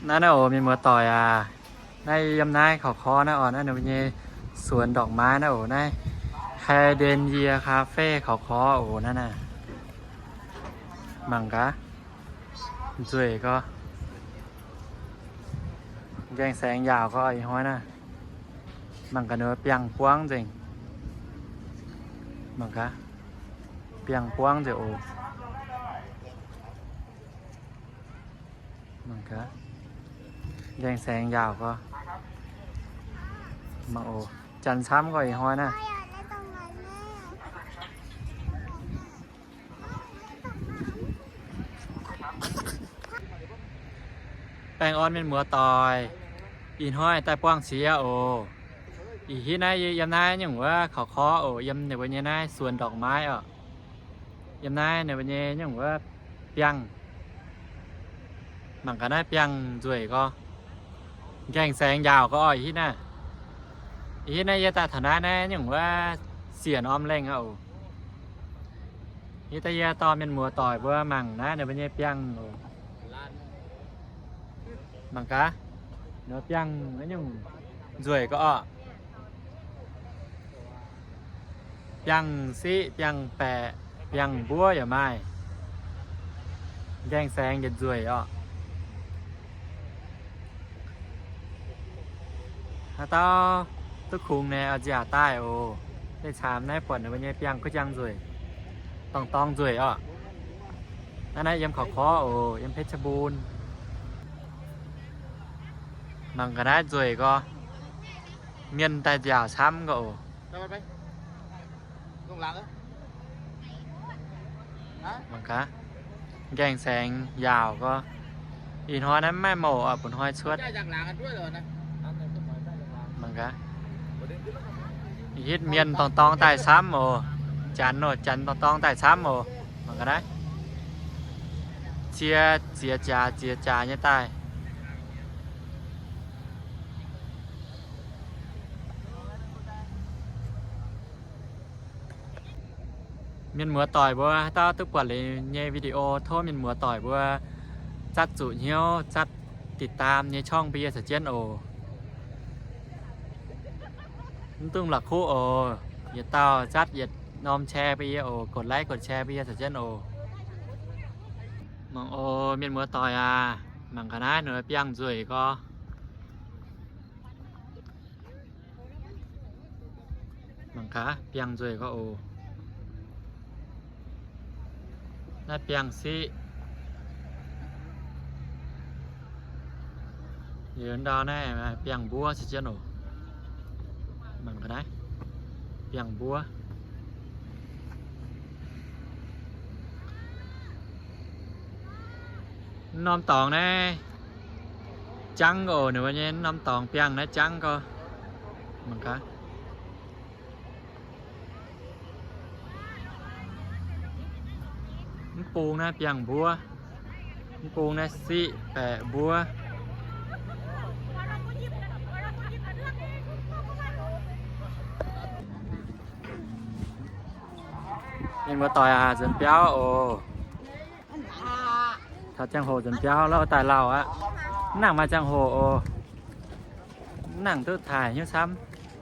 Naaiv naaiv oc, mienh muoz-doic aac, naaiv yiem naaiv เขาค้อ naaiv oc, naaiv ninh mbuo nyei สวนดอกไม้ naaiv oc, naaiv ไฮเดรนเยียคาเฟ่ เขาค้อ oc, naaiv naaiv. Mangc gaax, nzueic gorx, nqaengh saengx yaauc gorx ih hnoi naaiv. Mangc gaax ninh biangh buangv nzengc. Mangc gaax, biangh buangv nzengc oc. Mangc gaax, nqaengh saengx yaauc gorx. Mangc oc, janx camv gorx ih hnoi naaiv. Baengh orn mienh muoz-doic, ih hnoi daaih buangh siex oc. Ih hitv naaiv yie yiem naaiv nyungc wuov เขาค้อ oc, yiem ninh mbuo nyei naaiv สวนดอกไม้ oc. Yiem naaiv ninh mbuo nyei nyungc wuov biangh. Mangc gaax naaiv biangh nzueic gorx. Nqaengh saengx yaauc gorx oc, ih hitv naaiv. Ih hitv naaiv yie daaih taux naaiv naaiv nyungc wuov siec norm lengh aqv oc. Hitv daaih yie dorh mienh muoz-doic mbuo mangc naaiv ninh mbuo nyei biangh oc. Mangc gaax, ninh mbuo biangh naaiv nyungc nzueic gorx oc. Biangh siqv, biangh baeqc, biangh mbuov yaac maaih. Nqaengh saengx yietc nzueic oc. Haaix dauh duqv kungx naaic oix nziaauc daaih oc. Deix caamx naaiv buatc ninh mbuo nyei biangh kuv jang nzueic, dorngx-dorngx nzueic oc. Naaiv naaiv yiem เขาค้อ oc, yiem เพชรบูรณ์. Mangc gaax naaiv nzueic gorx. Mienh daaih nziaauc camv gorx oc. Mangc gaax, nqaengh saengx yaauc gorx. Ih hnoi naaiv maiv mouc oc, bun hnoi cuotv. Mangc gaax, hitv mienh dorngx-dorngx daaih camv oc. Janx oc, janx dorngx-dorngx daaih camv oc. Mangc gaax naaiv, cie ziex jaax ziex jaax nyei daaih. Mienh muoz-doic mbuo haaix dauh duqv buatc liuz nyei video, tov mienh muoz-doic mbuo zatv zuqc hnyouv, zatv ติดตาม nyei ช่อง bun yie caux jienv oc. Mv dungx la'kuqv oc. Yietc dauh zatv yietc norm share bun yie oc, กดไลค์ กดแชร์ bun yie caux jienv oc. Mangc oc, mienh muoz-doic aac, mangc gaax naaiv ninh biangh nzueic gorx. Mangc gaax, biangh nzueic gorx oc. Naaiv biangh siqv. Liuz ndau naaiv biangh mbuov se jienv oc. Mangc gaax naaiv, biangh mbuov. Norm dorngx naaiv jangv oc, ninh mbuo nyei norm dorngx biangh naaiv jangv gorx. Mangc gaax. Mv bung naaiv biangh mbuov. Mv bung naaiv siqv baeqc mbuov. Mienh muoz-doic aac, nzuonx biauv oc. Taux ziangh hoc nzuonx biauv lauh daaih lauh aqv. Mv nangc maaih ziangh hoc oc. Mv nangc duqv taaih hnyouv camv.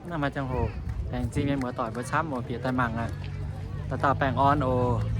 Mv nangc maaih ziangh hoc. Laengz zingh mienh muoz-doic mbuo camv oc, bieqc daaih mangc aqv. Dauh dauh baengh orn oc.